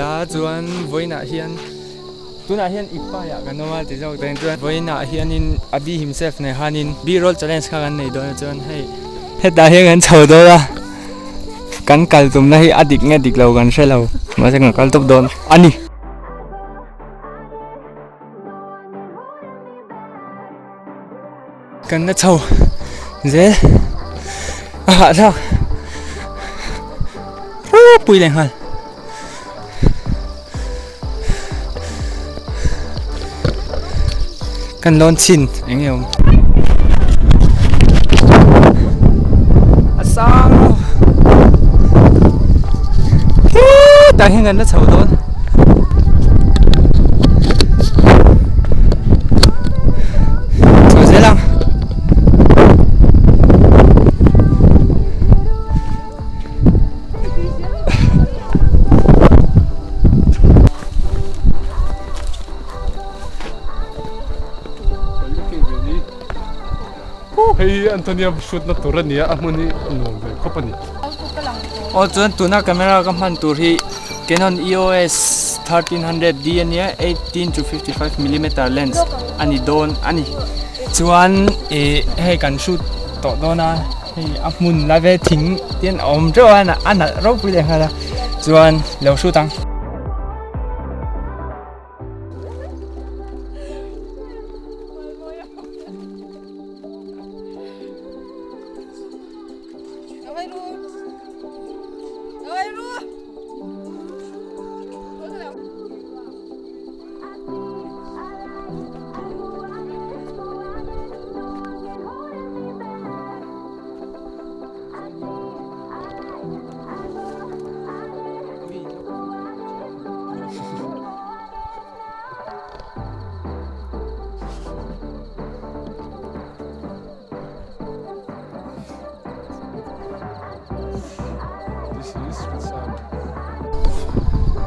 ta chuan vawiinah hian tunah hian Ipai ah kan awm a ti zawk dawn chuan vawiinah hianin Abi himself nen khanin B-roll challenge kha kan nei dawn a chuan hei hetah hian kan chho dawn a kan kal tumna hi a dik nge dik lo kan hre lo mahse kan kal tawp dawn a ni. Kan la chho zel a hahthlak pui leh nghal. Kan lawn chhin eng nge awm a sang lo hetah hian kan la chho dawn. Chho zel ang. Hei Antonia shoot na tur a nia a hmun hi a nuam ve khawp a ni. Aw chuan tuna camera ka hman tur hi Canon EOS 1300 D a nia 18 to 55 millimeter lens a ni dawn a ni. Chuan ih hei kan shoot tawh dawn a hei a hmun la ve thing te an awm teuh a a nalh ropui leh nghal a chuan lo shoot ang.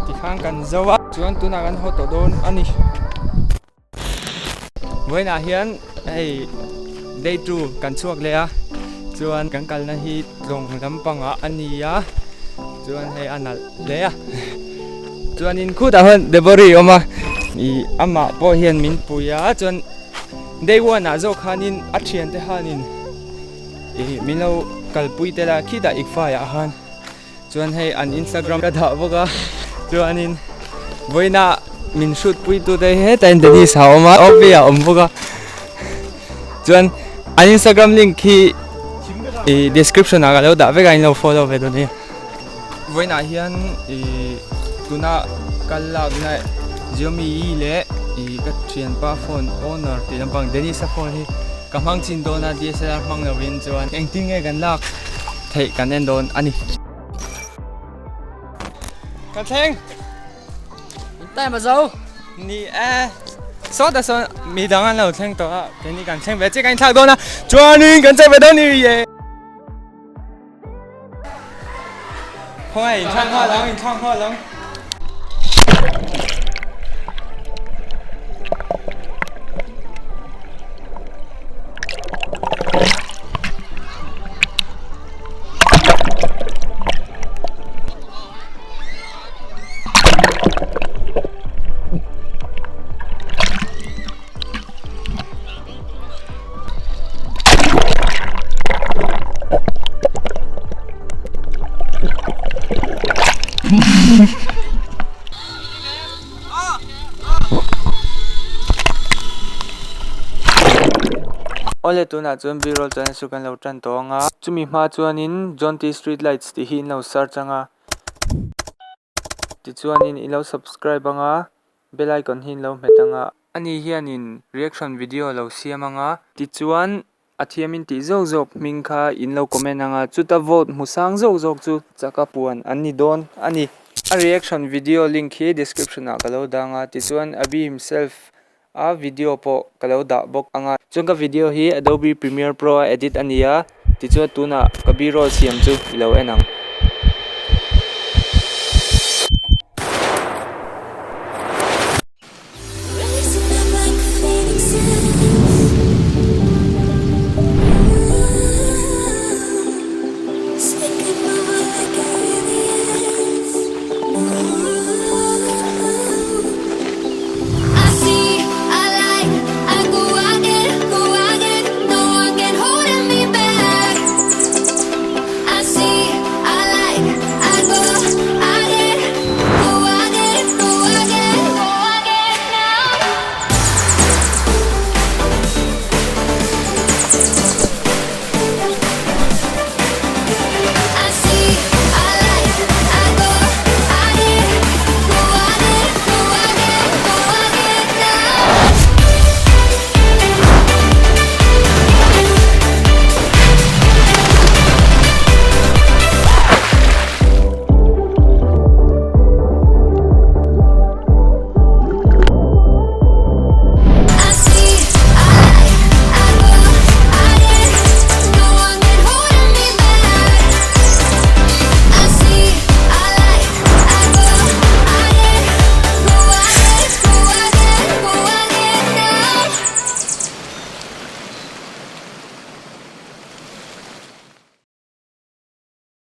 Tikhan kan zo a chuan tunah kan haw tawh dawn a ni vawiinah hian hei day two kan chhuak leh a chuan kan kalna hi tlawng lampangah a ni a chuan hei a nalh hle a chuanin khutah hian Deborah a awm a ih amah pawh hian min pui a chuan. Day one ah zawk khanin a thiante khanin ih min lo kalpui tel a khitah ikfai ah khan chuan hei an instagram ka dah bawk a chuanin vawiina min shoot pui tu te hi hetah hian Dennis a awm a Ovi a awm bawk a chuan an instagram link hi ih description ah ka lo dah vek a in lo follow ve dawn nia vawiinah hian ih tuna kal lakna Xiaomi leh ih ka thianpa phone owner tih lampang Dennis a phone hi ka hmang chin dawn a DSLR hmang lovin chuan engtin nge kan lak theih kan en dawn a ni. Ka thleng! Time a zo! Ni e, sawtah sawn midang an lo thleng tawh a keini kan thleng ve chiah kan inthlak dawn a chuanin kan che ve dawn ni ye! Khawngaih inthlak nghal ang inthlak nghal ang. Awle tunah chuan B-roll chuan su kan lo tan tawh ang a chumi hma chuanin John T Street Lights tih hi in lo search ang a. Tichuanin i lo subscribe anga bell icon hi in lo hmet anga. Ani hianin reaction video lo siam anga. Tichuan a thiamin tih zawk zawk hming kha in lo comment anga chuta vote hmu sang zawk zawk chu chaka puan an ni dawn a ni. A reaction video link hi description ah ka lo dang a tichuan Abhi himself a video pawh ka lo dah bawk anga. Chuan ka video hi Adobe Premiere Pro a edit a ni a tichuan tunah ka b-roll siam chu i lo en ang.